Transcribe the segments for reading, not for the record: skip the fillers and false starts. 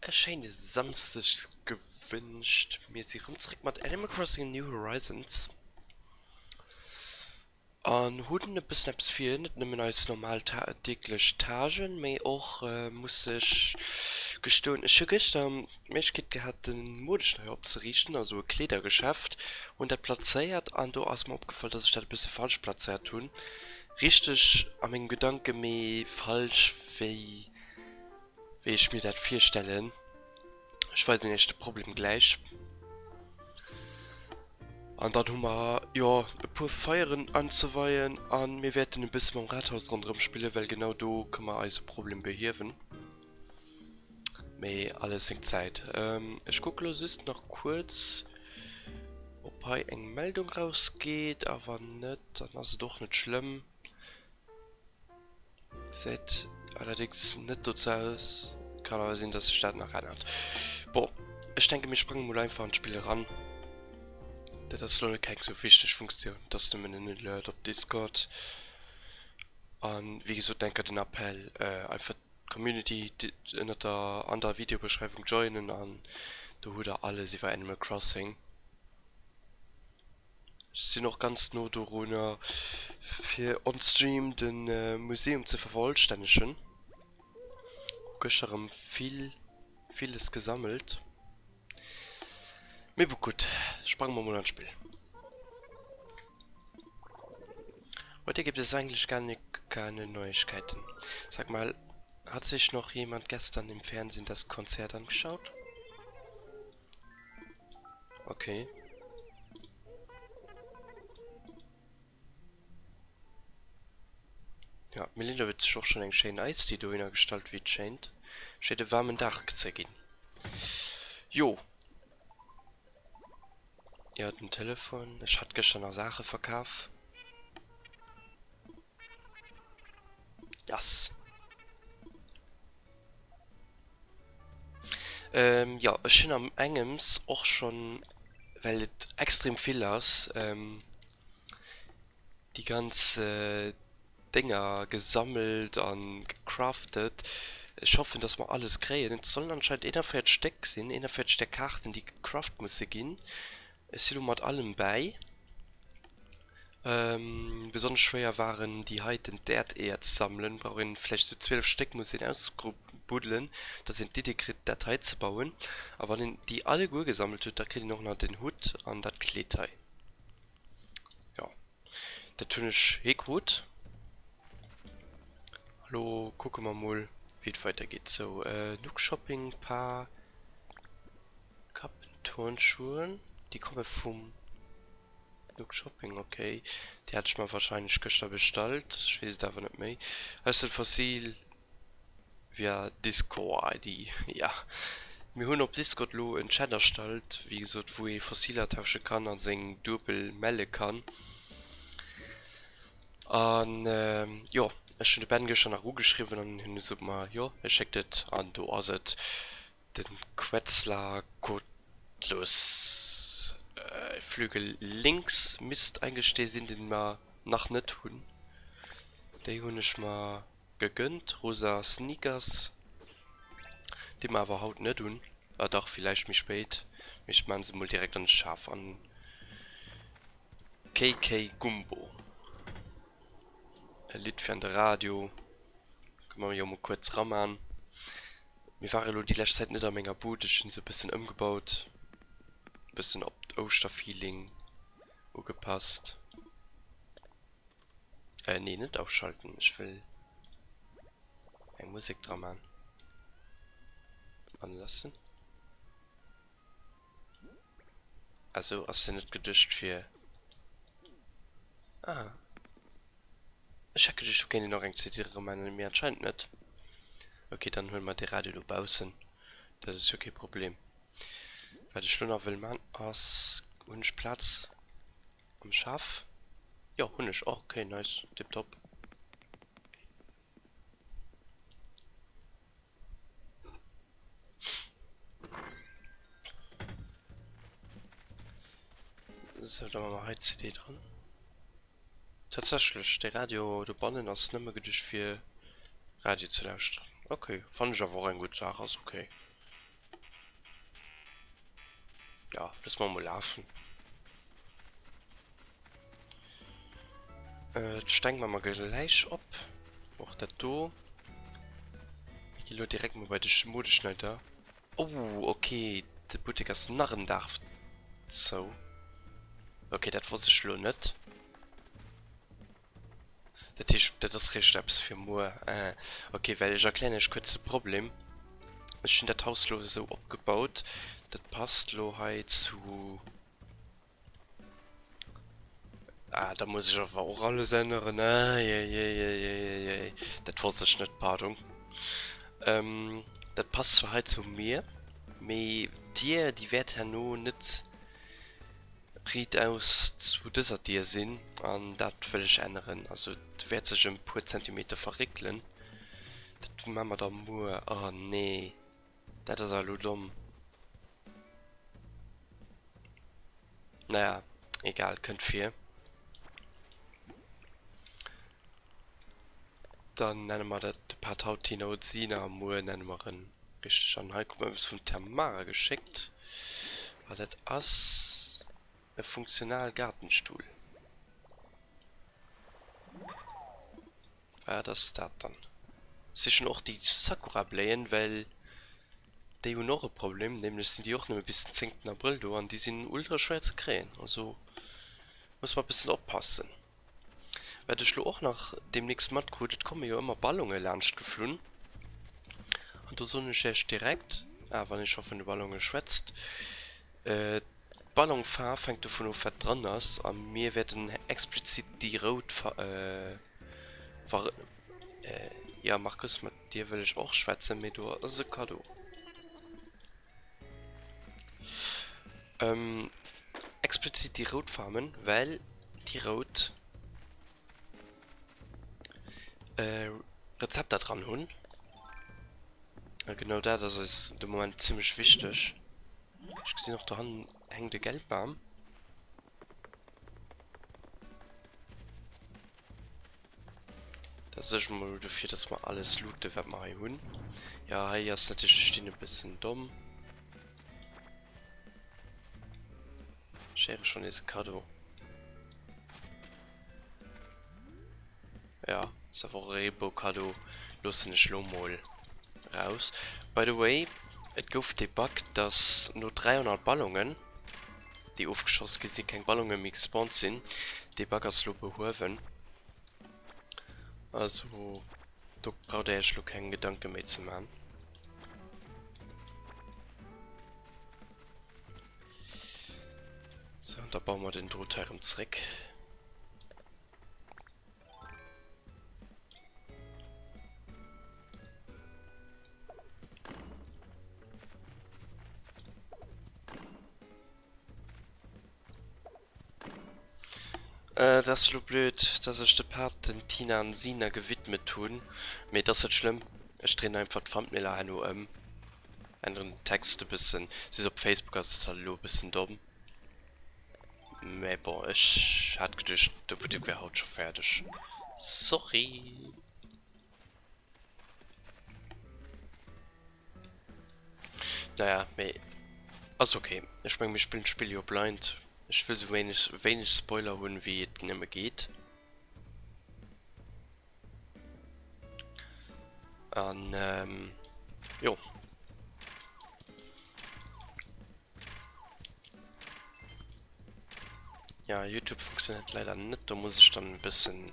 E schéine Samsdeg gewënscht. Mir si rëm zeréck mat Animal Crossing New Horizons an hunn e bëssen eppes vir, net nëmmen eis normal deeglech Tâchen, mee och muss ech gestoen, ech hu gëschter d'Méiglechkeet gehat de Modeschneier opzeriichten, also e Kleedergeschäft, hunn dat plazéiert an do ass mer opgefall, dass ech dat e bësse falsch plazéiert hunn, richteg a mengem Gedanke mee falsch wéi wéi ech mir dat virstellen. Ech weisen iech de Problem gläich. An dann hu mer jo e puer Feieren anzeweien an mir wäerten e bësse mam Rathaus ronderëm spillen, well genau do kënne mer eise Problem behiewen. Mee alles seng Zäit. Ech kucke lo just nach kuerz, ob hei eng Meldung rausgeet. A wann net, dann ass et och net schlëmm. Gesäit allerdéngs net dozou aus. Kann awer sinn, dass sech dat nach ännert. Bon, ech denke mir sprange mol einfach an d'Spill eran. Dat ass lo keng sou wichteg Funktioun, et ass nëmmen en Alert op Discord. An wéi gesot, enker den Appell, einfach d'Community ënnert der an der Videobeschreiwung joinen an do hutt der alles iwwer Animal Crossing. Ech sinn och ganz no dorunner fir on stream de Museum ze vervollstännegen. Hu gëschter erëm vill villes gesammelt. Mee bon gutt, sprange mer mol an d'Spill. Heute gibt es eigentlich gar keine Neuigkeiten. Sag mal, hat sich noch jemand gestern im Fernsehen das Konzert angeschaut? Okay. Ja, d'Melinda huet sech och schonn eng schéin Eisdee dohinner gestallt, wéi et schéint. Schéint e waarmen Dag ze ginn. Jo. Jo, den Telefon. Ech hat gëschter nach Saache verkaf. Yes. Ähm, jo, ech hunn am engems och schonn, well et extrem vill ass, ähm, déi ganz Dénger gesammelt a gecraftet. Ech hoffen, dass mer alles kréien. Et sollen anscheinend 41 Stéck sinn, 41 där Kaarten, déi gecraft musse ginn. Ech si lo mat allem bäi. Besonnesch schwéier waren déi heiten, d'Äerdeeër ze sammelen. Brauch een vläicht sou 12 Stéck, muss een ausbuddelen, dass een d'Iddi kritt dat hei ze bauen. A wann een déi alleguer gesammelt huet, da kritt een och nach den Hutt an dat Kleed hei. Jo, dat hunn ech hikrut. Elo kucke mer mol wéi et weidergeet. Sou, Nook Shopping, paar Kappenturnschuhen, déi komme vum Nook Shopping, ok. Déi hat ech mer wahrscheinlech gëschter bestallt, ech weess et awer net méi. Hustle Fossil via Discord ID, ja. Mir hunn op Discord lo en Chat erstallt, wéi gesot, wou ee Fossiler tausche kann a seng Duebel melle kann. An jo, ech hunn de Ben gëschter nach ugeschriwwen an hien huet gesot mer, jo, hie schéckt et an do ass et. Den Quetzalcoatlus Flügel links misst eigentlech dee sinn deen mer nach net hunn. Déi hunn ech mer gegönnt, rosa Sneakers, déi mer awer haut net un. Ah dach, villäicht méi spéit, mee ech maan se mol direkt an de Schaf an. KK Gumbo, e Lidd fir an de Radio, ka mer jo mol kuerz ramaan. Mir ware lo déi lescht Zäit net a menger Bud, ech hunn se e bëssen ëmgebaut, e bëssen op d'Ouschterfeeling ugepasst. Äh nee, net ausschalten, ech wëll eng Musek dra man. Anlassen. Also ass se net geduecht fir... Ah. Ech hat geduecht do kéint een och eng CD erëmänneren, mee anscheinend net. Ok, dann huele mer de Radio dobaussen, dat ass jo kee Problem. Wat ech lo nach wëll man ass, hunn ech Plaz am Schaf? Jo hunn ech, ok nice, tiptop. Sou, da hu mer hei d'CD dran. Tatsächlech, de Radio dobannen ass nëmme geduecht fir Radio ze lauschteren. Ok, fannen ech awer och eng gutt Saach, ass ok. Ja, loosse mer emol lafen. D'Steng man mer gläich op. Och dat do. Mir gi lo direkt mol bei de Modeschneider. Oh, ok, de Buttek ass nach en Dag zou. Ok, dat wosst ech lo net. Dat heescht, dat ass réischt eppes fir muer. Ah, ok, well ech erklären iech kuerz de Problem. Ech hunn dat Haus lo esou opgebaut, dat passt lo hei zu... Ah, da muss ech awer och alles änneren. Eieieiei, dat wosst ech net, pardon. Ähm, dat passt zwar hei zu mir, mee d'Dier, déi wäert herno net riitaus zu dëser Dier sinn an dat wëll ech änneren. Also et wäert sech ëm puer Zentimeter verréckelen. Dat maa mer da muer. Oh nee, dat ass awer elo domm. Naja, egal, kënnt vir. Dann nenne mer dat de Part haut Tina Ozina a muer nenne mer en richteg. An hei krut mer eppes vum Tamara geschéckt. A dat ass e funktional Gartenstuhl. Wat ass dat dann? Sichen och déi Sakura-Bléien, well déi hunn och e Problem, nämlech sinn déi och nëmme bis den zéngten Abrëll do an déi sinn ultra schwéier ze kréien. Also muss mer e bëssen oppassen. Wat ech lo och nach deemnächst matkrut, et komme jo ëmmer Ballonge laanscht geflunn an do soen ech iech direkt, ah wann ee scho vun de Ballonge schwätzt, d'Ballonfaarf hänkt dovun of wat dran ass a mir wäerten explizit déi rout Ver jo Markus, mat dir wëll ech och schwätzen, mee do ass e Kaddo. Explizit déi rout Farmen, well déi rout Rezepter dran hunn. A genau dat ass eis de Moment zimmlech wichteg. Ech gesinn och dohannen hänkt e Geldbam. Da suerge mer mol dofir, dass mer alles looten, wat mer hei hunn. Ja, hei ass natierlech de Steen e bëssen domm. Ech héiere schonn nees e Kaddo. Ja, ass awer och e Reebou-Kaddo. Loossen ech lo mol raus. By the way, et gouf dee Bug, dass no 300 Ballonen, déi ofgeschoss gi sinn, keng Ballone méi gespawnt sinn. Dee Bug ass lo behuewen. Also do braucht der iech lo keng Gedanke méi ze man. Sou, an da baue mer den Drot hei erëm zréck. Et ass lo blöd, dass ech de Part den Tina an Sina gewidmet hunn, mee et ass net schlëmm, ech dréinen einfach d'Thumbnailer herno ëm, änneren den Text e bëssen, just op Facebook ass dat halt elo e bëssen domm, mee bon, ech hat geduecht de Buttek wär haut scho fäerdeg, sorry. Naja, mee ass ok. Ech meng mir spillen d'Spill jo blind. Ech wëll sou wéineg wéineg Spoiler hunn wéi et nëmme geet. An jo. Ja, Youtube funktioniert leider net, do muss ech dann e bëssen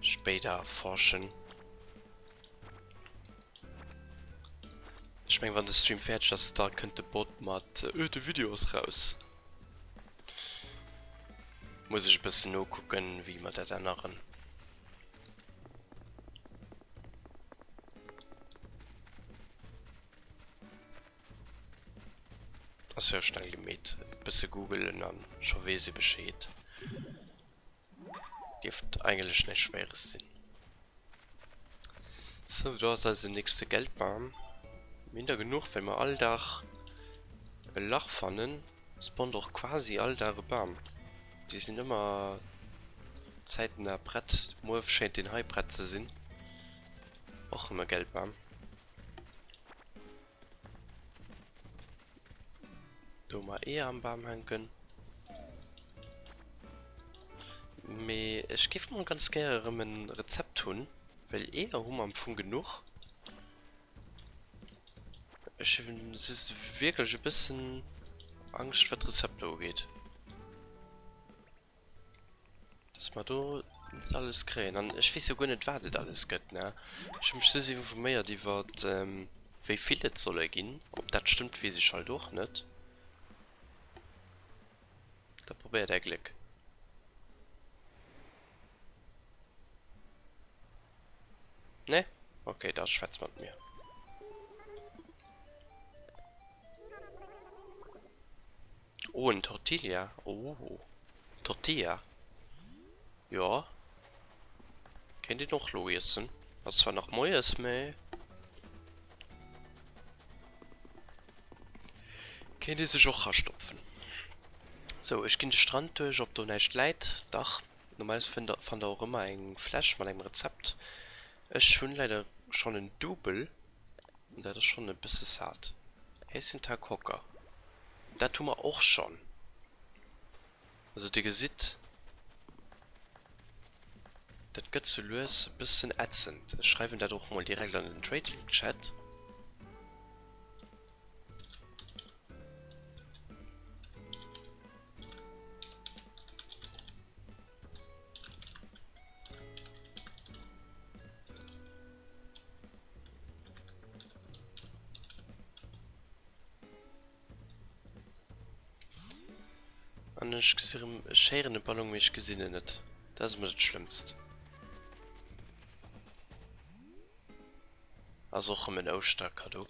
spéider forschen. Ech meng wann de Stream fäerdeg ass, da kënnt de Bot mat Öh, de Video ass raus. Muss ech e bëssen nokucken, wéi mer dat änneren. Ass jo schnell gemeet. E bësse googelen an scho weess ee Bescheed. Dierft eigentlech näischt Schwéieres sinn. Sou, do ass eisen nächste Geldbam. Mir hunn der genuch, well mer all Dag e Lach fannen. Spawnt och quasi all Dag e Bam. Déi sinn ëmmer zäitnah prett. Muer schéint deen hei prett ze sinn. Och rëm e Geldbam. Do hu mer Eeër am Bam hänken. Mee ech géif mol ganz gäre erëm en Rezept hunn, well Eeër hu mer am Fong genuch. Ech hu just wierklech e bëssen Angscht wat d'Rezepter ugeet. Dass mer do net alles kréien. An ech weess jo guer net wat et alles gëtt, ne? Ech hu mech just informéiert iwwer wéi vill et solle ginn. Ob dat stëmmt weess ech halt och net. Da probéier däi Gléck. Ne? Okay, da schwätz mat mir. Oh, en Tortilla. Oh. Tortilla. Jo. Kéint een och lo iessen. Ass zwar nach moies, mee. Kéint ee sech och rastopfen. Sou, ech ginn de Strand duerch, ob do näischt läit. Dach, normalerweis fënnt der, fannt der och ëmmer eng Fläsch mat engem Rezept. Ech hunn leider schonn en Double. An dat ass schonn e bësse sad. Häschen-Tag Hocker. Dat hu mer och schonn. Also dir gesitt, dat gëtt sou lues e bëssen ätzend. Ech schreiwen dat och mol direkt an den Trading Chat. An ech gesi rem, ech héieren e Ballon, mee ech gesinn en net. Dat ass ëmmer dat Schlëmmst. Ass och rem en Ouschterkaddo.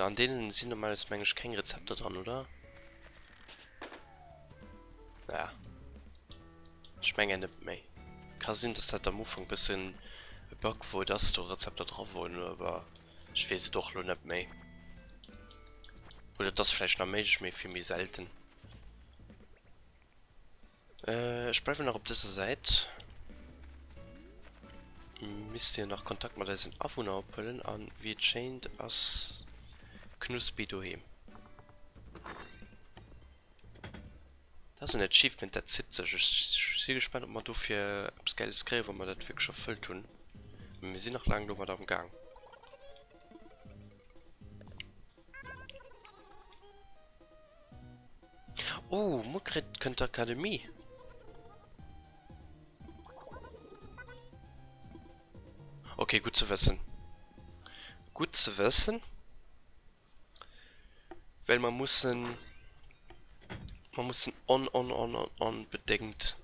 An deenen sinn normalerweis meng ech keng Rezepter dran, oder? Ja. Ech mengen net méi. Ka sinn, dass dat am Ufank bëssen e Bug wor, dass do Rezepter dra woren, awer ech weess et och lo net méi. Oder et ass vläicht nach méiglech, mee vill méi selten. Ech bleiwen nach op dëser Säit. Misste jo nach Kontakt mat eisen Awunner ophuelen an wéi et schéint ass Knuspi doheem. Dat ass en Achievement, dat zitt sech. Ech si gespaant, ob mer dofir eppes Gäiles kréien, wa mer dat wierklech erfëllt hunn. Mee mir sinn nach laang domat am Gaang. Oh, muer kritt, kënnt d'Akademie. Okay, gutt ze wëssen. Gutt ze wëssen. Well mer mussen, mer mussen on on on on onbedéngt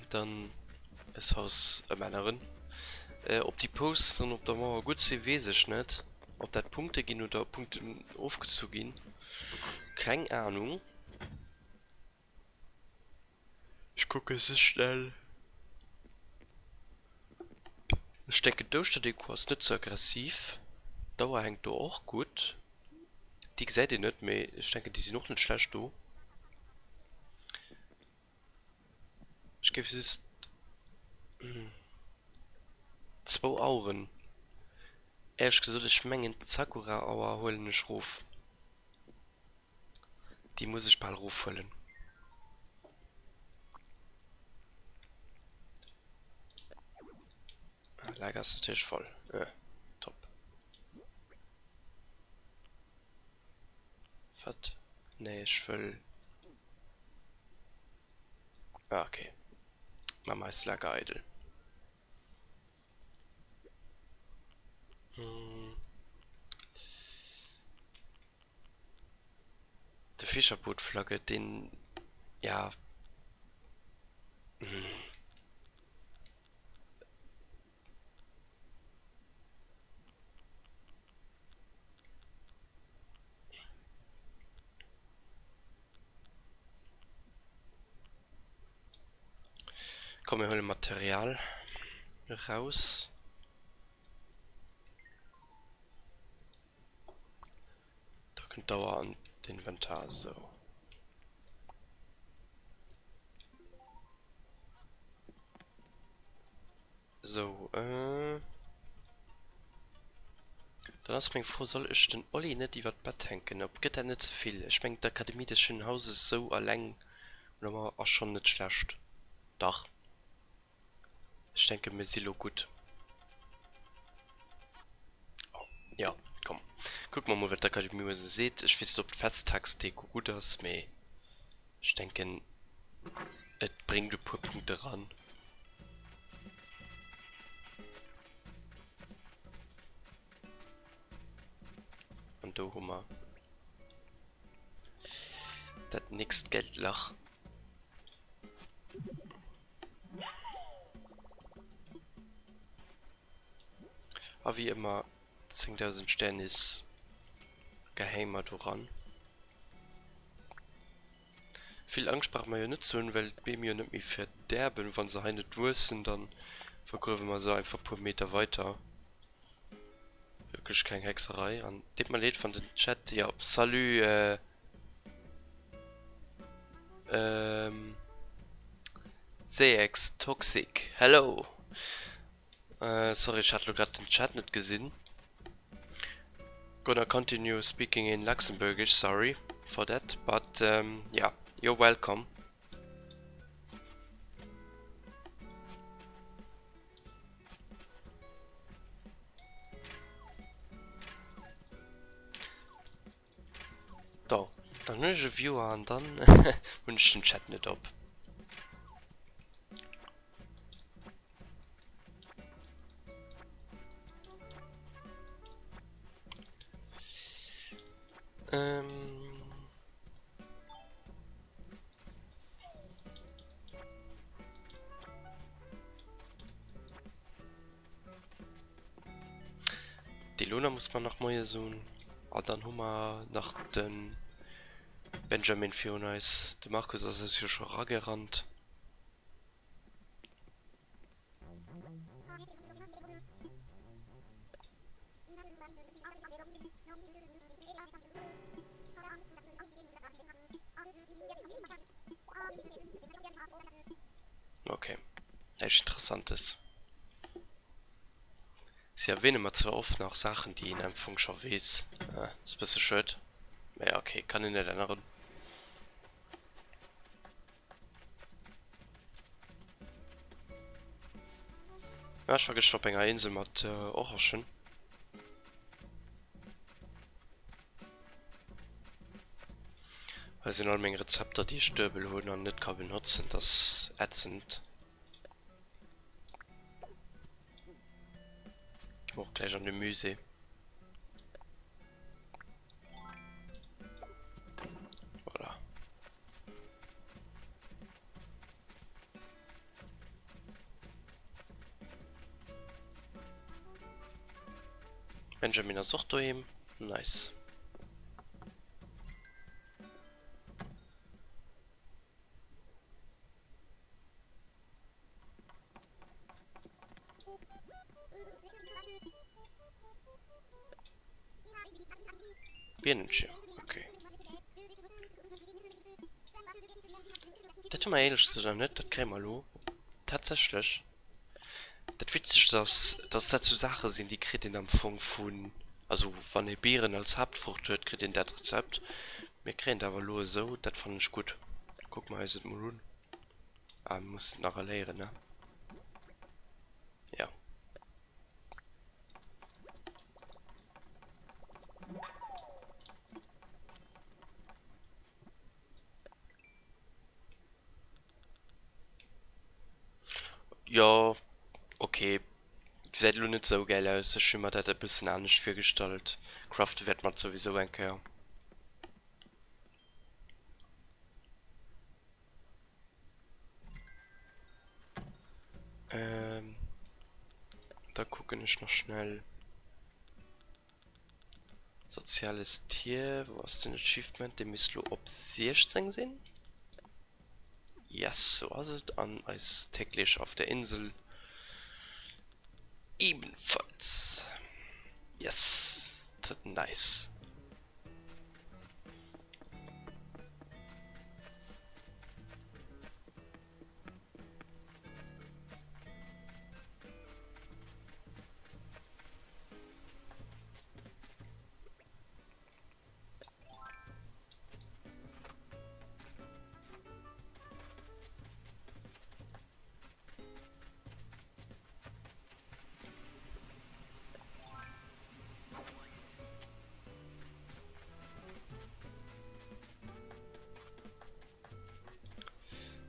dann es Haus ëmänneren. Ob déi Posteren op der Mauer gutt sinn, weess ech net. Ob dat Punkte ginn oder Punkten ofgezu ginn, keng Ahnung. Ech kucke se schnell. Ech denken d'Ouschterdeko ass net ze aggressiv. D'Auer hänkt do och gutt. Déi gesäit een net, mee ech denken déi sinn och net schlecht do. Ech géif just zwou Aueren, éierlech gesot, ech mengen d'Sakura-Auer huelen ech rof. Déi muss ech bal rofhuelen. Lager ass natierlech voll. Top. Wat? Nee, ech wëll... Ah, okay. Maache mer eist Lager eidel. De Fischerbootflagge, deen, ja. Komm mir huele Material eraus. Da kënnt d'Auer an d'Inventar, sou. Sou, äh. Dann ass meng Fro, Soll ech den Oli net iwwer d'Bett hänken? Op gëtt dat net ze vill? Ech mengen d'Akademie des schönen Hauses sou alleng oder ma ass schonn net schlecht. Dach, ech denke mir si lo gutt. Oh, jo, komm, kucke mer mol wat d'Akademie muer sou seet. Ech weess net ob d'Festtagsdeko gutt ass, mee ech denken et bréngt e puer Punkte ran. An do hu mer dat nächst Geldlach. A wéi ëmmer 10.000 Sternis gehéi mer do ran. Vill Angscht brauche mer jo net ze hunn, well d'Beem jo net méi verderben. Wa se hei net wuessen, da vergruewe mer se einfach puer Meter weiter. Wierklech keng Hexerei. An deet mer leed, wann den Chat, jo, salut, ähm, Seex Toxic, hello! Sorry, ech hat lo grad den Chat net gesinn. Gonna continue speaking in Luxembourgish, sorry for that, but yeah, you're welcome. So, dann hunn ech e Viewer an dann hunn ech den Chat net op. Ähm. D'Ilona muss mer nach moie soen. A dann hu mer nach de Benjamin virun eis. De Markus ass eis jo scho eragerannt. Okay, näischt Interessantes. Si erwähne mer zwar oft nach Saachen, déi een am Fong scho weess. Ass e bësse schued, mä okay, kann een net änneren. Ah, ech war gëschter op enger Insel mat Orangen. Hei sinn all meng Rezepter, déi ech duebel hunn an net ka benotzen. Dat ass ätzend. Gi mer och gläich an de Musée. Voilà. Benjamin ass och doheem. Nice. Bienenschirm, okay. Dat hu mer éierlech gesot nach net, dat kréie mer elo tatsächlech. Dat Witzegst ass, dass dat sou Saache sinn, déi kritt een am Fong vun, also wann ee Bieren als Haaptfrucht huet, kritt een dat Rezept. Mir kréien et awer elo esou, dat fannen ech gutt. Kucke mer eis et mol un. Ah, mir mussen et nach erléieren, ne? Ja. Jo, okay. Gesäit elo net sou gäil aus. Ech hu mer dat e bëssen anescht virgestallt. Crafte wäert mer et souwisou eng Kéier. Ähm, da kucken ech nach schnell. Soziales Tier, wou ass den Achievement? Dee misst lo op 16 sinn. Yes, sou ass et. An eis täglich auf der Insel ebenfalls. Yes, nice.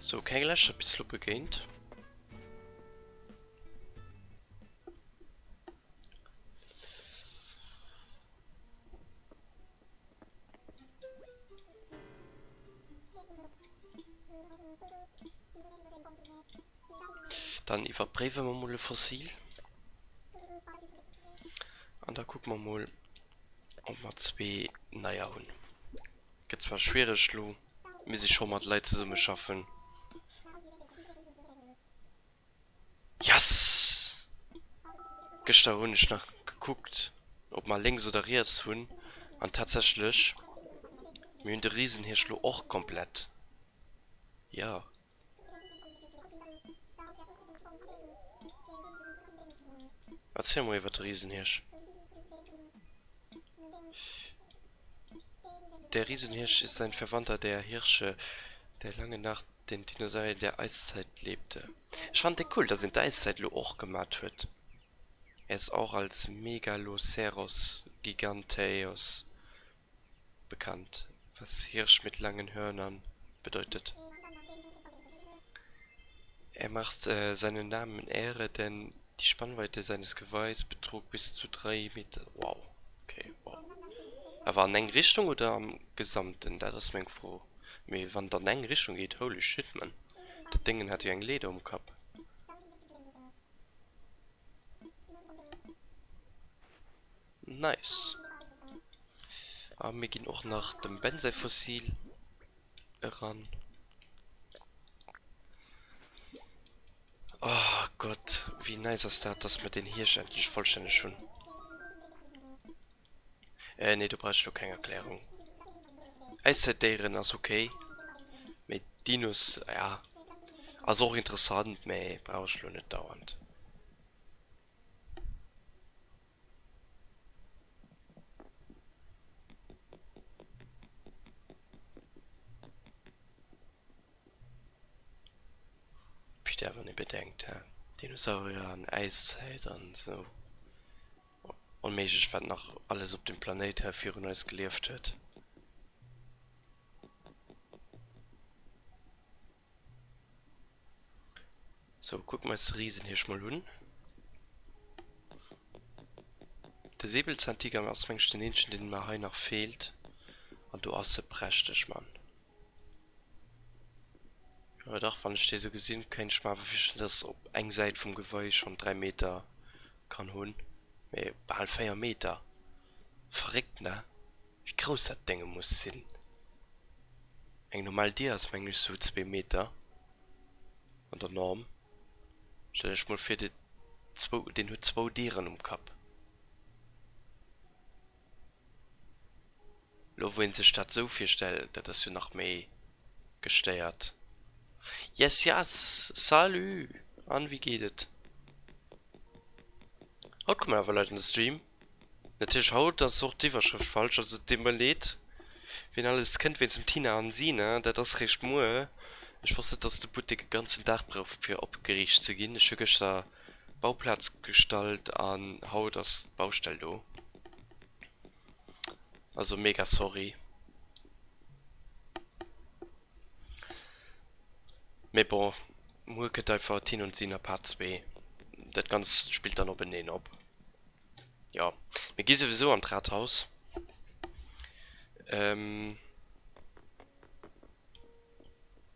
Sou, keng Lächer bis lo begéint. Dann iwwerpréiwe mer mol e Fossil. An da kucke mer mol, ob mer zwee neier hunn. Gëtt zwar schwiereg lo, misst ech scho mat Leit zesummeschaffen. Yes! Gëschter hunn ech nach gekuckt, ob mer lénks oder riets hunn, an tatsächlech, mir hunn de Riesenhirsch lo och komplett. Jo. Erziel mol iwwer de Riesenhirsch. Der Riesenhirsch ist ein Verwandter der Hirsche, der lange nach den Dinosauriern der Eiszeit lebte. Ech fannen et cool, dass een d'Äiszäit elo och gemat huet. Er ist auch als Megaloceros giganteus bekannt, was Hirsch mit langen Hörnern bedeutet. Er macht seinem Namen Ehre, denn die Spannweite seines Geweihs betrug bis zu 3 Meter. Wow, okay, wow. Awer an eng Richtung oder am Gesamten? Dat ass meng Fro. Mee wann et an eng Richtung geet, holy shit man, dat Déngen hat jo eng Leeder um Kapp. Nice. A mir ginn och nach dem Ben säi Fossil eran. Oh Gott, wéi nice ass dat, dass mer deen Hirsch endlech vollstänneg hunn. Äh, nee, do brauch ech lo keng Erklärung. Äiszäitdéieren ass ok, mee Dinos, ja, ass och interessant, mee brauch ech lo net dauernd. Putain, wann ee bedenkt, hä, Dinosaurier an Äiszäit an esou. Onméiglech wat nach alles op dem Planéit hei virun eis gelieft huet. Sou, kucke mer eis de Riesenhirsch mol un. De Säbelzahntiger ass meng ech den eenzegen deen mer hei nach feelt. An do ass se prächteg, Mann. Jo dach, wann ech déi sou gesinn, kéint ech mer awer virstellen, dass op eng Säit vum Gewei schonn 3 Meter kann hunn, mee bal 4 Meter, verréckt ne? Wéi grouss dat Dénge muss sinn. Eng normal Dier ass mengen ech sou zwee Meter an der Norm. Stell dech mol vir, deen huet zwou Dieren um Kapp. Lo wou een sech dat sou virstellt, dat ass jo nach méi gestéiert. Yes yes! Salut! An wéi geet et? Haut kommen awer Leit an de Stream. Natierlech haut ass och d'Iwwerschrëft falsch, also et deet mer leed wien alles kënnt wéinst dem Tina an Sina, dat ass réischt muer. Ech wosst net dass de Buttek e ganzen Dag brauch fir opgeriicht ze ginn. Ech hu gëschter Bauplaz gestallt an haut ass d'Baustell do. Also mega sorry. Mee bon, muer kënnt einfach Tin und Sina Part 2. Dat Ganzt spillt dann openeen op. Jo, mir gi souwisou an d'Rathaus. Ähm,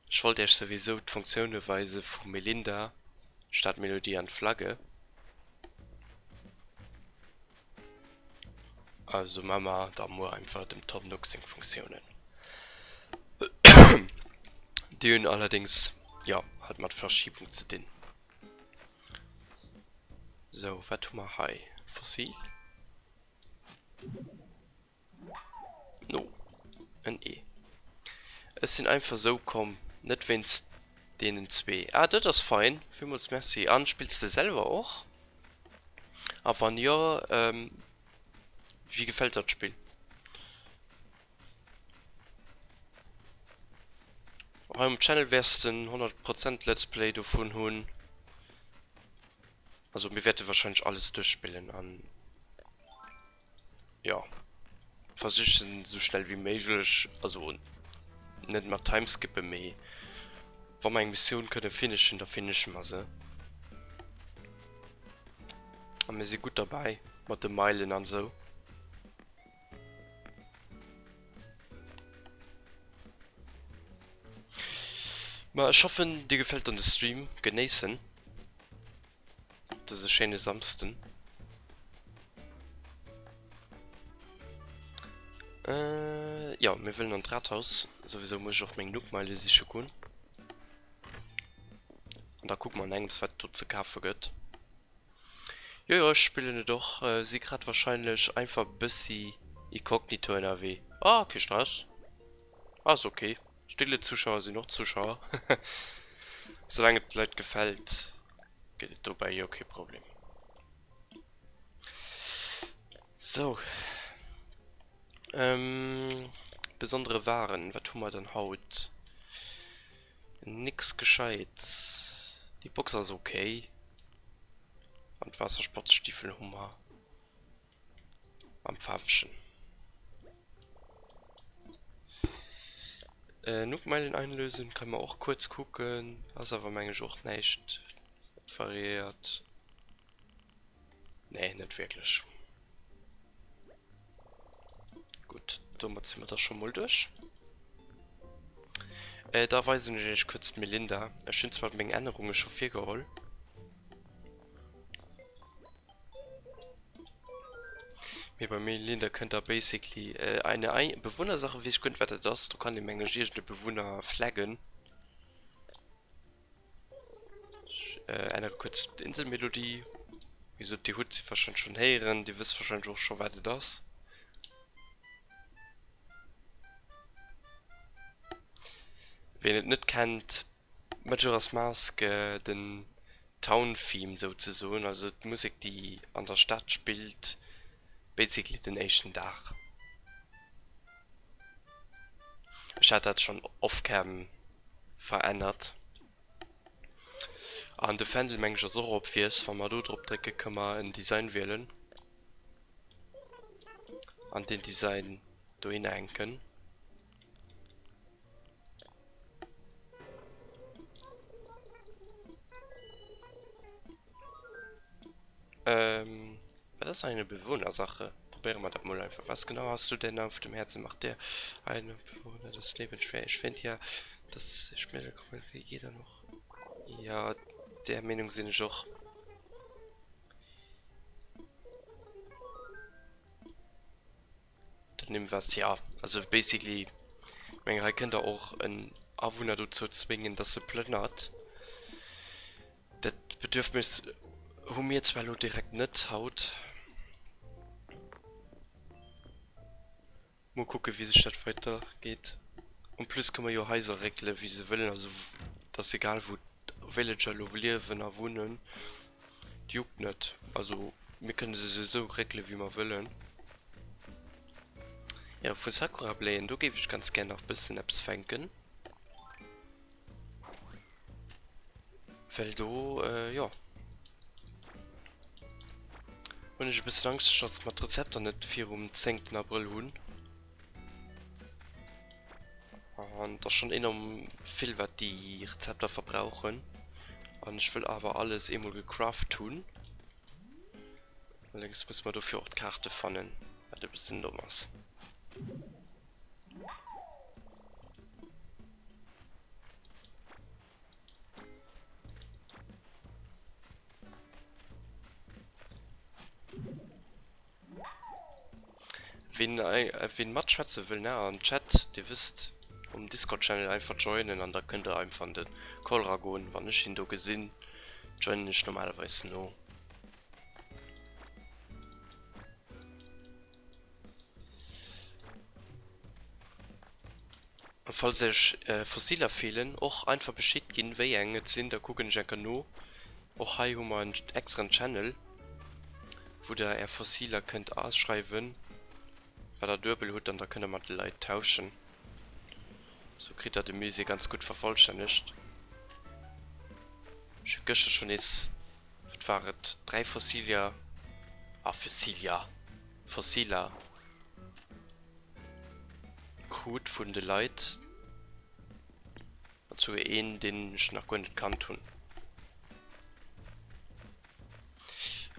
ech wollt iech souwisou d'Funktioune weise vu Melinda, Stadmelodie an d'Flagge. Also maa mer da muer einfach dem Tom Nook seng Funktiounen. Déi hunn allerdéngs, jo, halt mat Verschiebung ze dinn. Sou, wat hu mer hei? Fossil? No, en Ee. Ech sinn einfach sou komm, net wéinst deenen zwee. Ah, dat ass fein, villmools Merci. An, spills de selwer och? A wann jo, wéi gefält der d'Spill? Hei um Channel wäers de 100 Prozent Let's Play dovun hunn. Also mir wäerte wahrscheinlech alles duerchspillen an jo versichen sou schnell wéi méiglech, also net mat Timeskippen, mee. Wa mer eng Missioun kënne finishen, da finishe mer se. A mir si gutt derbäi mat de Meilen an esou. Ma ech hoffen dir gefält dann de Stream. Genéissen dëse schéine Samsden. Äh, jo, mir wëllen an d'Rathaus. Souwisou muss ech och meng Nookmeile siche goen. An da kucke mer an engems wat et do ze kafe gëtt. Jo jo, ech spillen et och. Si grad wahrscheinlech einfach bëssi inkognito ënnerwee. Ah, kee Stress. Ass ok. Stille Zuschauer sinn och Zuschauer. Soulaang et de Leit gefält, gëtt et dobäi jo kee Problem. Sou. Besondere Waren, wat hu mer dann haut? Nix Gescheits. Déi Box ass ok. An d'Waassersportsstiefel hu mer am faarwegen. Nookmeilen einlösen kann mer och kuerz kucken, ass awer meng ech och näischt wat variéiert. Nee, net wierklech. Gutt, domat si mer da scho mol duerch. Äh, da weisen ech iech kuerz d'Melinda. Ech hunn zwar meng Ännerunge scho virgeholl. Mee bei Melinda kënnt der basically äh, eine Ei Bewunnersache, weess ech guer net wat dat ass. Do kann ee meng ech iergend e Bewunner flaggen. Ech ännere kuerz d'Inselmelodie. Wéi gesot, Dir hutt se warscheinlech schonn héieren. Dir wësst warscheinlech och scho wat et ass. Wien et net kennt, Majora's Mask, den Town Theme souzesoen, also d'Musek déi an der Stad spillt, basically den éischten Dag. Ech hat dat schon off-cam verännert. An de Fändel meng ech ass och obvious, wa mer do drop drécke kënne mer en Design wielen an deen Design dohinner hänken. Ähm, wat ass eine Bewohnersache? Probéiere mer dat mol einfach. Was genau hast du denn auf dem Herzen? Macht dir eine Bewohner das Leben schwer? Ich find ja, dass ich mir jeder noch. Ja, der Meenung sinn ech och. Dann nimm was, ja. Also basically, ich meng, hei kënnt der och en Awunner dozou zwéngen, dass e plënnert. Dat Bedürfnis hu mir zwar elo direkt net haut. Mol kucke wéi sech dat weider geet. En plus kënne mer jo Haiser réckele wéi se wëllen, also et ass egal wou d'Villager elo liewen a wunnen, et juckt net. Also mir kënne se souwisou réckele wéi mer wëllen. Jo vu Sakurabléien do géif ech ganz gär nach bëssen eppes fänken. Well do, jo, hunn ech e bëssen Angscht, dass mer d'Rezepter net virum zéngten Abrëll hunn. An et ass schonn enorm vill, wat déi Rezepter verbrauchen. An ech wëll awer alles eemol gecraft hunn. Allerdéngs musse mer dofir och d'Kaarte fannen, wat e bëssen domm ass. Ween, ween matschwätze wëll, ne, am Chat, dir wësst, um Discord-Channel einfach joinen an da kënnt der einfach an de Call ragoen. Wann ech hien do gesinn, joinen ech normalerweis no. An falls iech Fossiler feelen, och einfach Bescheed ginn wéi eng et sinn, da kucken ech enker no. Och hei hu mer en extraen Channel wou der är Fossiler kënnt aschreiwen wat der duebel hutt an da kënnt der mat de Leit tauschen. Sou kritt der de Musée ganz gutt vervollstännegt. Ech hu gëschter schon nees, wat war et, 3 Fossilia, ah Fossilia, Fossiler krut vun de Leit. Souguer een, deen ech nach guer net kannt hunn.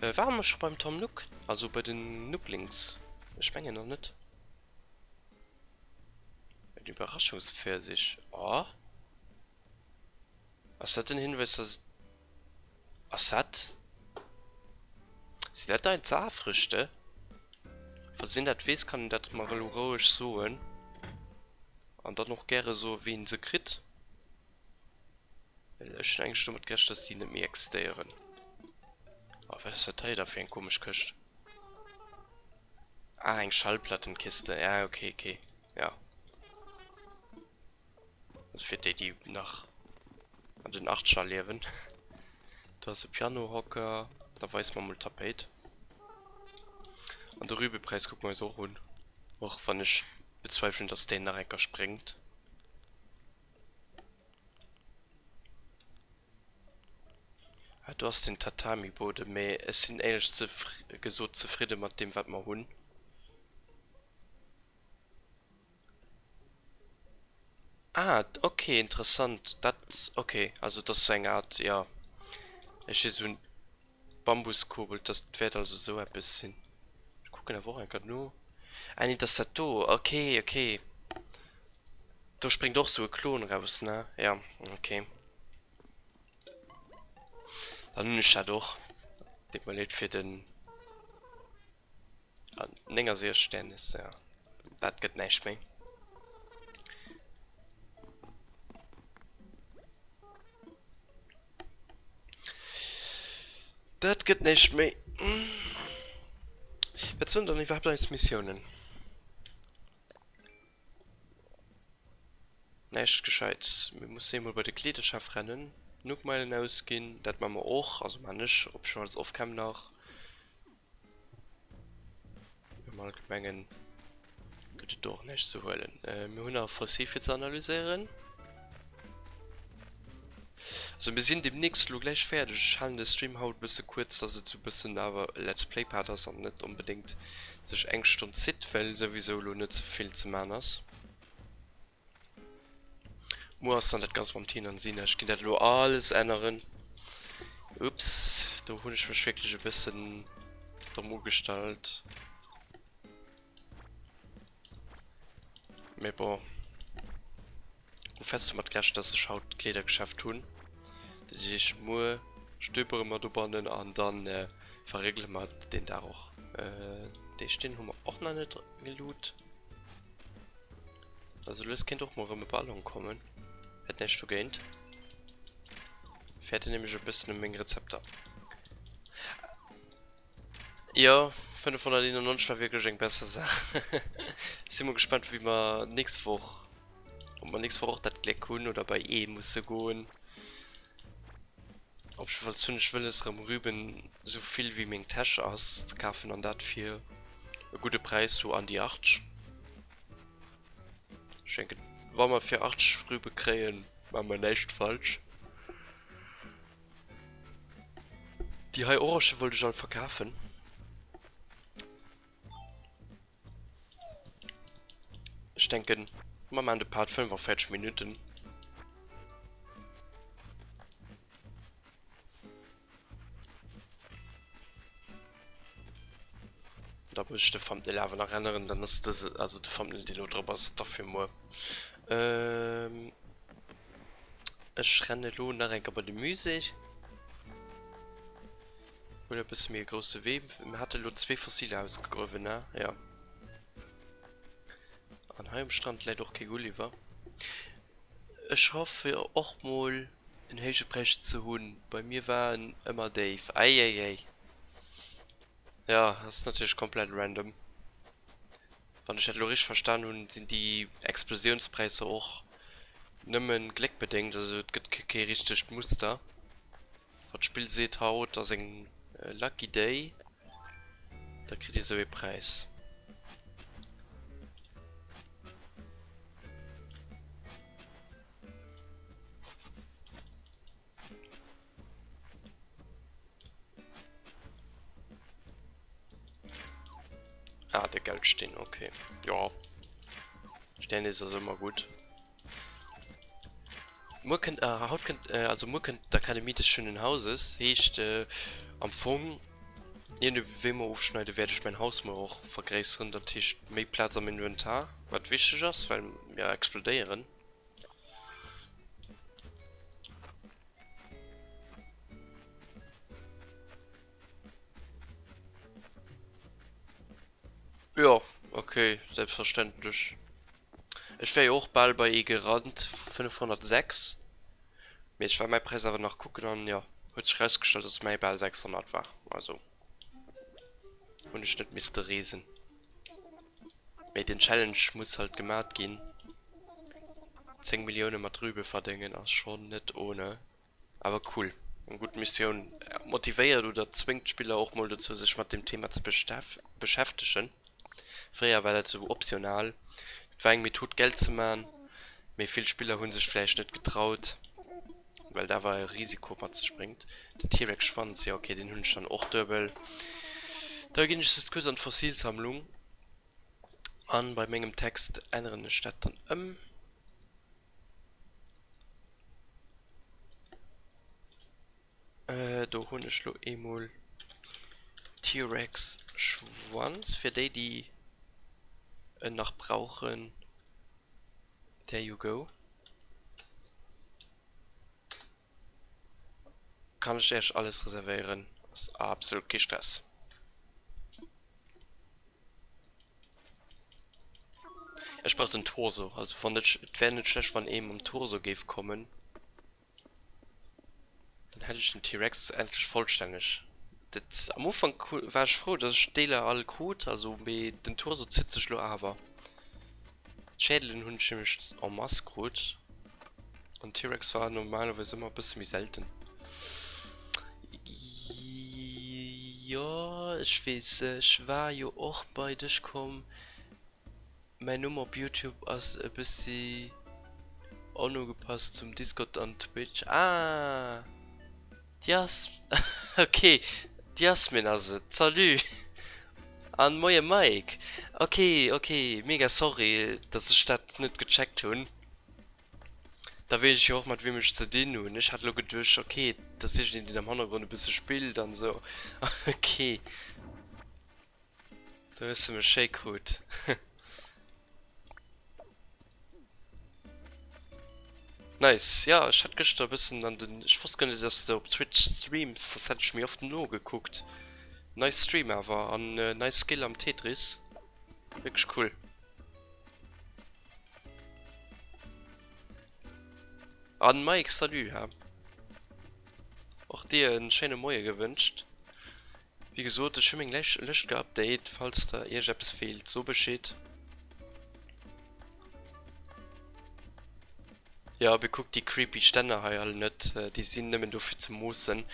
Ware mer scho beim Tom Nook? Also bei den Nooklings? Ech mengen nach net. En Überraschungspfirsich. Oh. Ass dat den Hinweis, dass et. Ass dat. Sinn dat dein Saarfrüchte? Falls een dat weess, kann een dat mer elo roueg soen. An dann och gäre soen, wéi een se kritt. Well ech hunn eigentlech domat gerechent, dass déi net méi existéieren. Oh, wat ass dat hei da fir eng komesch Këscht? Ah, eng Schallplattenkiste. Ja, okay, okay. Ja. Also fir déi, déi nach an den Achtscher liewen. Do ass e Pianohocker. Da weis mer mol d'Tapéit. An de Rübepräis kucke mer eis och un. Och wann ech bezweifelen, dass deen nach eng Kéier spréngt. Ah, do ass den Tatami-Boden, mee ech sinn éierlech gesot zefridde mat deem wat mer hunn. Ah, ok, interessant. Dat, ok, also et ass sou eng Art, jo, ech si sou en Bambuskobel, dat wäert also sou eppes sinn. Ech kucken awer och eng Kéier no. Ah nee, dat ass dat do, ok, ok. Do spréngt och sou e Klon raus, ne? Jo, ok. Dann hunn ech dat och. Deet mer leed fir den 69 Stär, ja. Dat gëtt näischt méi. Dat gëtt näischt méi. Wat soen dann iwwerhaapt eis Missiounen? Näischt Gescheits. Mir mussen eemol bei de Kleederschaf rennen, Nookmeilen ausginn. Dat maache mer och, also maan ech op jiddefalls off-cam nach. Am Allgemengen gëtt et do och näischt ze huelen. Mir hunn nach e Fossil fir ze analyséieren. Also mir sinn demnächst elo gläich fäerdeg. Ech halen de Stream haut e bësse kuerz, dass et sou e bëssen awer e Let's Play Part ass an net onbedéngt sech eng Stonn zitt, well souwisou elo net sou vill ze man ass. Muer ass dann dat Ganzt mam Tina an Sina. Ech ginn dat elo alles änneren. Ups, do hunn ech mech wierklech e bëssen domm ugestallt. Mee bon. Hu fest domat gerechent, dass ech haut d'Kleedergeschäft hunn. Dat heescht, muer stöbere mer dobannen an dann verréckele mer deen Dag och. Déi Steen hu mer och nach net geloot. Also lues kéint och mol rëm e Ballon kommen. Hätt näischt dogéint. Fäerten nämlech e bëssen ëm meng Rezepter. Jo, 591 war wierklech eng besser Saach. Si mol gespannt wéi mer d'nächst Woch, ob mer d'nächst Woch och dat Gléck hunn oder bei ee musse goen. Op jiddefalls hunn ech wëlles rëm Rüben sou vill wéi meng Täsch ass ze kafen an dat fir e gudde Präis, sou an déi 80. Ech denken wa mer fir 80 Rübe kréien, maache mer näischt falsch. Déi hei Orangen wollt ech all verkafen. Ech denken, mer maachen de Part 45 Minuten. Da muss ech de Thumbnail awer nach änneren, dann ass dëse, also de Thumbnail dee lo drop ass, da fir muer. Ähm, ech renne lo nach eng Kéier bei de Musée. Huel e bësse méi e grousse Wee. Mir hate lo zwee Fossiler ausgegruewen, ne? Ja. An hei um Strand läit och kee Gulliver. Ech hoffe och mol en héije Präis ze hunn. Bei mir war en ëmmer déif. Eieiei. Ja, ass natierlech komplett random. Wann ech dat elo richteg verstan hunn, sinn déi Explosiounspräisser och nëmmen gléckbedéngt, also et gëtt kee richtegt Muster. Wann d'Spill seet haut ass eng lucky day, da kritt ee sou ee Präis. Ah, de Geldsteen, okay. Ja. Stern ist also immer gut. Muer kënnt, haut kënnt, also muer kënnt d'Akademie des schönen Hauses. Heescht am Fong, je no wéi mer ofschneiden, wäert ech mäin Haus muer och vergréisseren. Dat heescht méi Plaz am Inventar, wat wichteg ass, well mir explodéieren. Jo, okay, selbstverständlech. Ech wär jo och bal bei ee gerannt vu 506, mee ech war mäi Präis awer nach kucken an jo, huet sech erausgestallt, dass mäi bal 600 war. Also hunn ech net misste reesen. Mee den Challenge muss halt gemat ginn. 10 Millioune mat Rübe verdéngen ass schonn net ohne. Awer cool, eng gutt Missioun. Motivéiert oder zwéngt d'Spiller och mol dozou sech mat dem Thema ze beschäftegen. Fréier war dat sou optional, et war eng Method Geld ze man, mee vill Spiller hunn sech vläicht net getraut, well et awer e Risiko mat sech bréngt. Den T-Rex Schwanz, jo ok, deen hunn ech dann och duebel. Da ginn ech just kuerz an d'Fossilsammlung an bei mengem Text änneren ech dat dann ëm. Do hunn ech lo eemol T-Rex Schwanz fir déi déi en nach brauchen. There you go. Kann ech iech alles reservéieren, ass absolut kee Stress. Ech brauch den Torso, also wann et et wär net schlecht wann ee mam Torso géif kommen. Dann hätt ech den T-Rex endlech vollstänneg. Dat am Ufank war ech frou dass ech d'Deeler all krut, also mee den Torso zitt sech lo awer. D'Schädelen hunn ech nämlech en masse krut an T-Rex war normalerweis ëmmer e bësse méi selten. Jo ech weess, ech war jo och bei dech komm. Mäin Numm op Youtube ass e bëssi onugepasst zum Discord an Twitch. Ah! D'Jas ok, d'Jasmin ass et. Salut! An moie Mike. Ok, ok, mega sorry dass ech dat net gecheckt hunn. Da weess ech jo och mat wiem ech ze dinn hunn. Ech hat elo geduecht, ok, et ass iergendeen deen am Hannergrond e bësse spillt an esou. Ok. Do hues de mech schéi krut. Nice, jo ech hat gëschter e bëssen an den, ech wosst guer net dass de op Twitch streams, soss hätt ech méi oft nogekuckt. Nice Stream awer an nice Skill am Tetris, wierklech cool. An Mike, salut ha. Och dir en schéine Moie gewënscht. Wéi gesot, ech hu meng Lëscht geupdate, falls der iech eppes feelt, so Bescheed. Jo, bekuckt déi creepy Stänner hei all net, déi sinn nëmmen do fir ze moossen.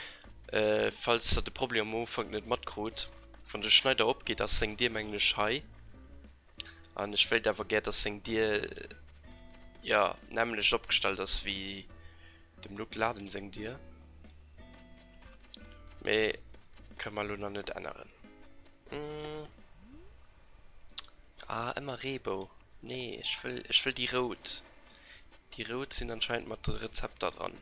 Falls der de Problem am Ufank net matkrut, wann de Schneider opgeet ass seng Dier mengen ech hei. An ech wéilt awer gär dass seng Dier, jo, nämmlecht opgestallt ass wéi dem Luc Laden seng Dier. Mee kënne mer elo nach net änneren. Ah, ëmmer Reebou. Nee, ech wëll, ech wëll déi rout. Déi rout sinn anscheinend mat de Rezepter dran.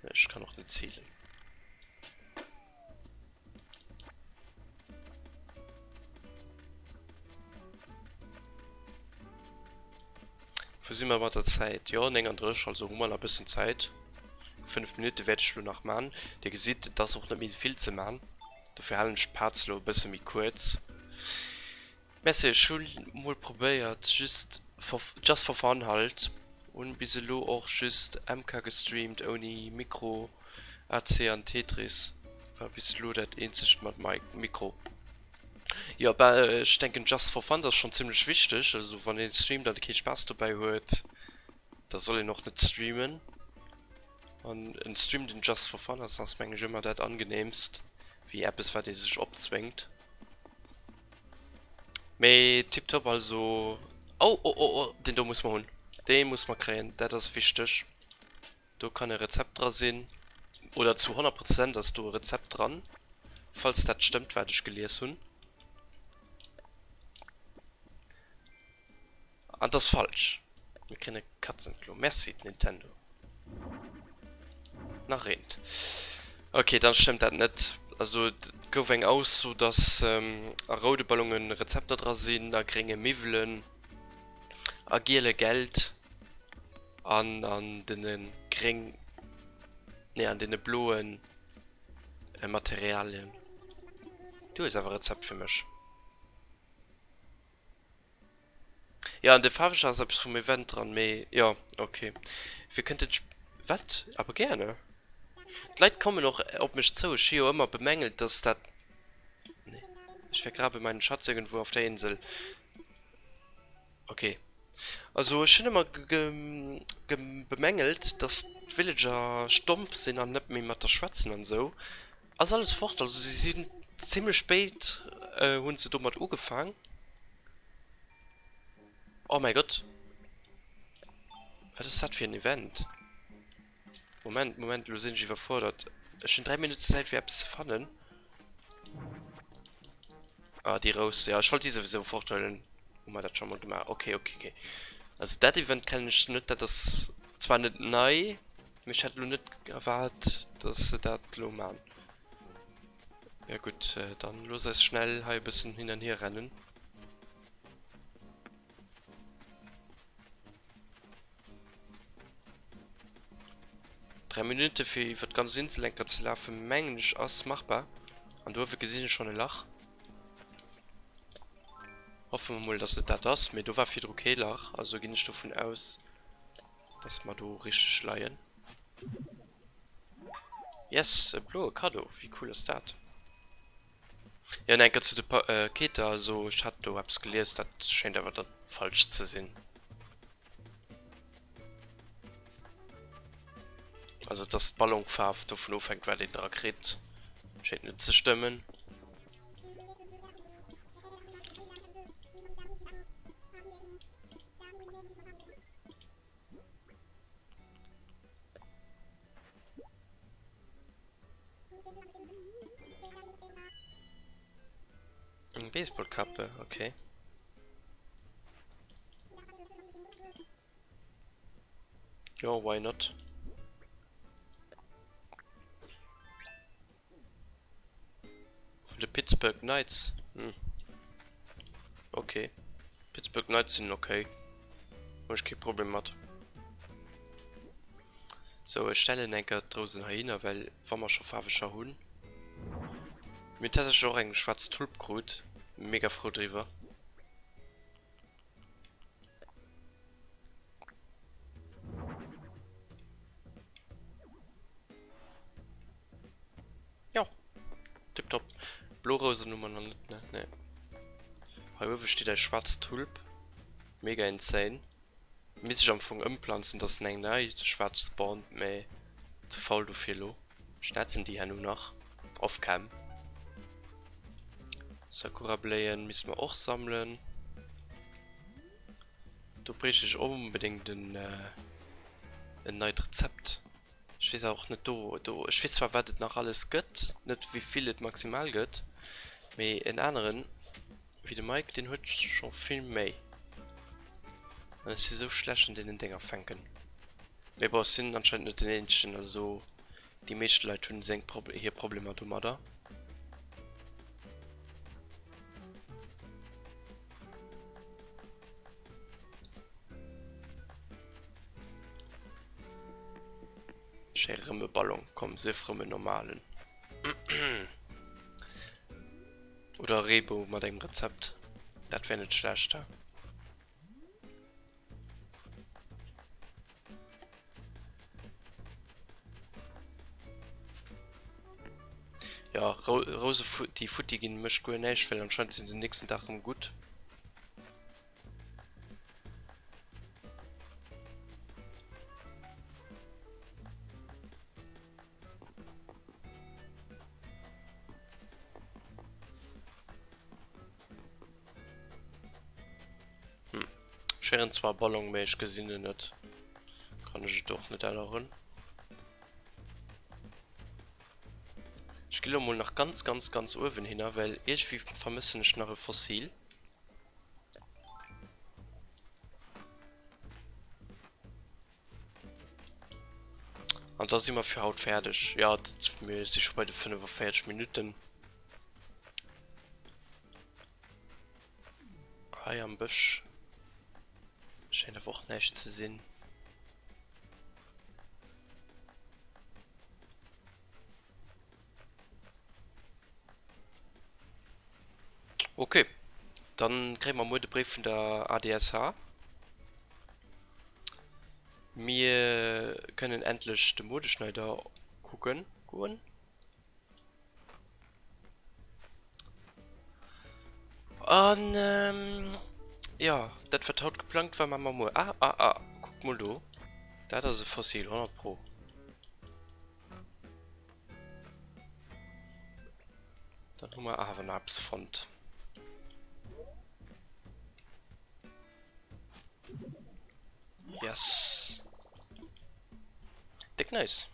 Ech kann och net zielen. Wou si mer mat der Zäit? Jo, 39, also hu mer nach e bëssen Zäit. 5 Minutte wäert ech elo nach man. Dir gesitt, et ass och net méi vill ze man. Dofir halen ech d'Parts elo e bësse méi kuerz. Merci, ech hu mol probéiert, just for, just for fun halt. Hunn bis elo och just MK gestreamt ouni Mikro, AC an Tetris war bis elo dat eenzegt mat Mikro. Jo bah ech denken just for fun, dat ass schon zimlech wichteg, also wann een streamt an kee Spaass dobäi huet, da soll een och net streamen. An en Stream den just for fun ass, ass meng ech ëmmer dat angenehmst wéi eppes wat ee sech opzwéngt. Mee tiptop also, oh oh oh oh deen do muss mer hunn, dee muss mer kréien, dat ass wichteg. Do kann e Rezept dra sinn, oder zu 100 Prozent ass do e Rezept dran, falls dat stëmmt wat ech gelies hunn. An 't ass falsch. Mir kréien e Katzenklo. Merci Nintendo. Nach eent. Ok, dann stëmmt dat net. Also et gouf eng Ausso, dass a roude Ballonen Rezepter dra sinn, a grénge Miwwelen, a giele Geld an an den gréng, nee an den bloen Materialien. Du hues awer e Rezept fir mech. Jo, an de faarwegen ass eppes vum Event dran, mee jo, ok. Fir kënnt den Sp wat? Aber gerne. D'Leit kommen och op mech zou, ech hu jo ëmmer bemängelt, dass dat nee, ich vergrabe meinen Schatz irgendwo auf der Insel. Ok. Also ech hunn ëmmer bemängelt, dass d'Villager stomp sinn an net méi mat der schwätzen an esou. Ass alles fort, also si sinn zimlech spéit hunn se domat ugefaang. Oh mäi Gott. Wat ass dat fir en Event? Moment, Moment, elo sinn ech iwwerfuerdert. Ech hunn 3 Minutten Zäit fir eppes ze fannen. Ah, déi Rous, ja, ech wollt déi souwisou forthuelen. Hu mer dat scho mol gemaach. Okay, okay, okay. Also dat Event kennen ech net, dat ass zwar net nei, mee ech hätt elo net erwaart, dass se dat elo man. Ja gutt, dann looss eis schnell hei e bëssen hin an hier rennen. 3 Minutte fir iwwer d'ganz Insel enker ze lafen, mengen ech ass machbar. An do uewe gesinn ech schonn e Lach. Hoffe mer mol, dass et dat ass, mee do war virdru kee Lach, also ginn ech dovun aus, dass mer do richteg leien. Yes, e bloe Kaddo, wéi cool ass dat? Jo, an enker zu de Paketer, also ech hat do eppes gelies, dat schéint awer dann falsch ze sinn. Also dass d'Ballonfaarf dovun ofhänkt wat een dra kritt, schéint net ze stëmmen. Eng Baseballkappe, okay. Jo, why not? Vun de Pittsburgh Knights? Hm. Ok. Pittsburgh Knights sinn ok. Hu ech kee Problem mat. Sou, ech stellen eng Kéier d'Rousen heihinner, well wa mer scho faarweger hunn. Mir hunn tatsächlech och eng schwaarz Tulp krut. Mega frou driwwer. Jo, tiptop. Blo Rousen hu mer nach net, ne? Nee. Hei uewe steet eng schwaarz Tulp. Mega insane. Misst ech am Fong ëmplanzen, dass en eng nei schwaarz spawnt, mee ze faul dofir elo. Schnetzen déi herno nach off-cam. Sakurabléien misste mer och sammelen. Do bréicht ech onbedéngt en en neit Rezept. Ech weess awer och net do do ech weess zwar wat et nach alles gëtt, net wéi vill et maximal gëtt, mee en aneren wéi de Mike deen huet scho vill méi. An ech si sou schlecht an deenen Dénger fänken. Mee bon ech sinn anscheinend net den eenzegen, also déi meescht Leit hunn seng hir Problemer domadder. Schéi rëm e Ballon, komm sief rëm en normalen. Oder e Reebou mat engem Rezept, dat wär net schlecht, he? Ja, Rouse déi futti ginn mécht guer näischt, well anscheinend sinn se den nächsten Dag rëm gutt. Hm, ech héieren zwar e Ballon, mee ech gesinn en net. Kann ech et och net änneren. Ech gi lo mol nach ganz, ganz, ganz uewen hinner, well iergendwéi vermëssen ech nach e Fossil. An da si mer fir haut fäerdeg. Jo, mir si scho bei de 45 Minutten. Hei am Bësch schéint awer och näischt ze sinn. Ok, dann kréie mer muer de Bréif vun der ADSH. Mir kënnen endlech de Modeschneider kucken goen. An jo, dat wat haut geplangt war, maache mer muer. Ah, ah, ah, kuckt mol do, dat ass e Fossil, 100 pro. Dann hu mer awer nach eppes fonnt. Yes. Déck nice.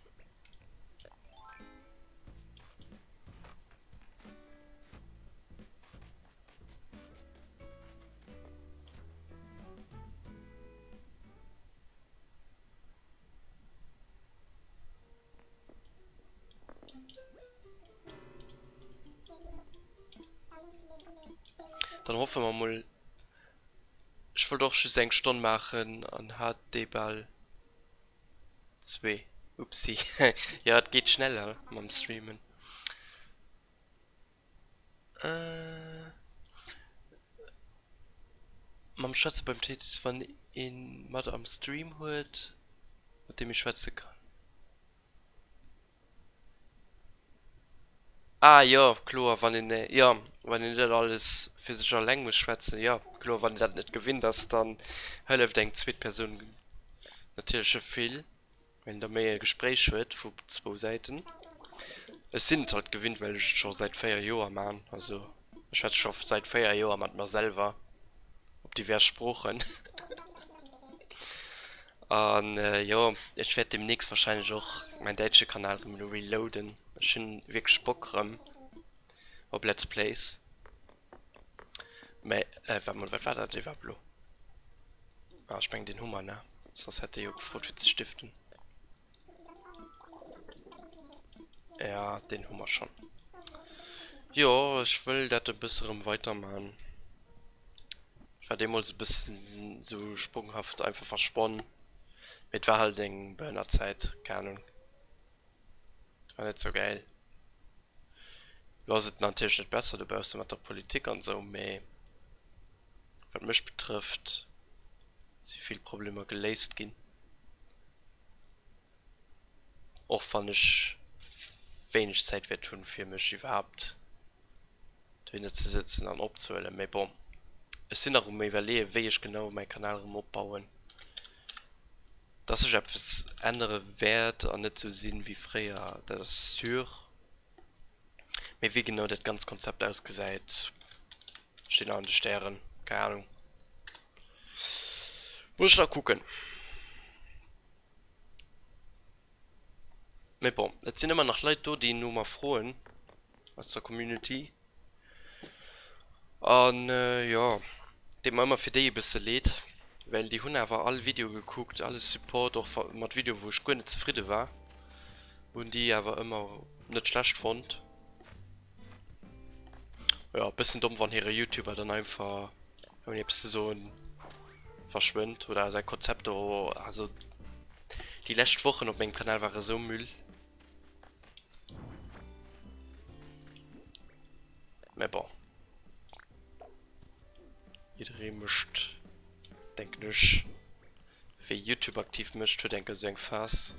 Dann hoffe mer mol. Ech wollt och just eng Stonn maachen an hat déi bal zwee. Upsi. Jo, et geet schneller mam Streamen. Mam Schwätze beim Tetris, wann een mat am Stream huet, mat deem ee schwätze kann. Ah jo, kloer, wann een, jo, wann een net alles fir sech alleng muss schwätzen, jo, kloer, wann een dat net gewinnt ass, dann hëlleft eng zweet Persoun natierlech vill. Well een da méi e Gespréich huet vu zwou Säiten. Ech sinn et halt gewinnt, well ech et scho säit 4 Joer man. Also ech schwätze scho säit 4 Joer mat mer selwer op divers Sproochen. An jo, ech wäert deemnächst wahrscheinlech och mäin däitsche Kanal rëm elo reloaden. Ech hunn wierklech Bock rëm op Let's Plays. Mä waart mol, wat war dat iwwerhaapt elo? Ah, ech mengen deen hu mer, ne? Soss hätt e jo gefrot fir ze stiften. Ja, deen hu mer schonn. Jo, ech wëll dat e bësse rëm weiderman. Ech war deemools e bëssen sou sprunghaft einfach verschwonn. Mee et war halt eng Burner-Zäit, keng Ahnung. War net sou gäil. Lo ass et natierlech net besser dobausse mat der Politik an sou, mee wat mech betrëfft si vill Problemer geléist ginn. Och wann ech wéineg Zäit wäert hunn fir mech iwwerhaapt dohinner ze sëtzen an opzehuelen. Mee bon, ech sinn nach um iwwerleeën wéi ech genau mäi Kanal erëm opbauen. Dass sech eppes ännere wäert an net sou sinn wéi fréier, dat ass sûr. Mee wéi genau dat ganzt Konzept ausgesäit, steet nach an de Stären, keng Ahnung. Muss ech nach kucken. Mee bon, et sinn ëmmer nach Leit do, déi no mer froen aus der Community. An jo, deet mer ëmmer fir déi e bësse leed, well déi hunn awer all Video gekuckt, alles Support, och mat Videoe wou ech guer net zefridde war, hunn déi awer ëmmer net schlecht fonnt. Jo, bëssen domm wann hire Youtuber dann einfach ouni eppes ze soen verschwënnt oder säi Konzept do, also déi lescht Wochen op mengem Kanal ware sou Müll. Mä bon. Jidderee mécht, denken ech, wee Youtube aktiv mécht, huet enker esou eng Phas.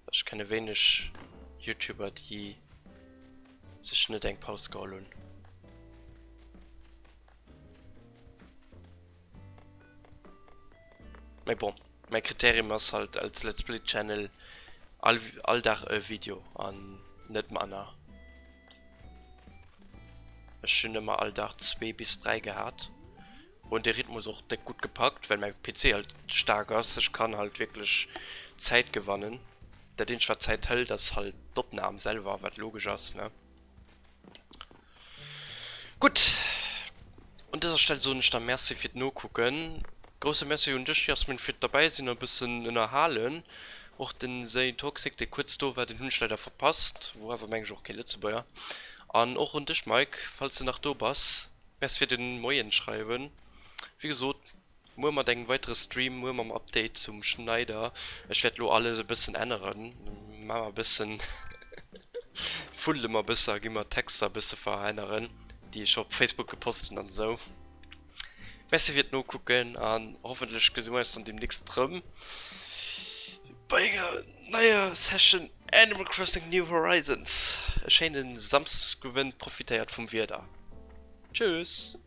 Ech kenne wéineg Youtuber, déi sech net eng Paus geholl hunn. Mee bon, mäi Kriterium ass halt als Let's Play Channel all, all Dag e Video an net manner. Ech hunn ëmmer all Dag zwee bis 3 gehat. Hunn de Rhythmus och déck gutt gepackt, well mäi PC halt staark ass. Ech kann halt wierklech Zäit gewannen. Dat eenzegt wat Zäit hëlt ass halt d'Opnam selwer, wat logesch ass, ne? Gutt, un dëser Stell soen ech da Merci fir d'Nokucken. Grousse Merci un dech Jasmin fir d'Derbäisinn a bëssen ënnerhalen. Och den Zane Toxic dee kuerz do war, deen hunn ech leider verpasst, wor awer meng ech och kee Lëtzebuerger. An och un dech Mike, falls de nach do bass, Merci fir den Moien schreiwen. Wéi gesot, muer mat engem weitere Stream, muer mam Update zum Schneider. Ech wäert lo alles e bëssen änneren, maa mer e bëssen, fuddele mer e bësse a gi mer d'Texter e bësse veränneren, déi ech op Facebook gepost hunn an esou. Merci fir d'Nokucken an hoffentlech gesi mer eis dann demnächst rëm bei enger neier Session Animal Crossing New Horizons. E schéine Samsdegowend, profitéiert vum Wieder. Tschüss!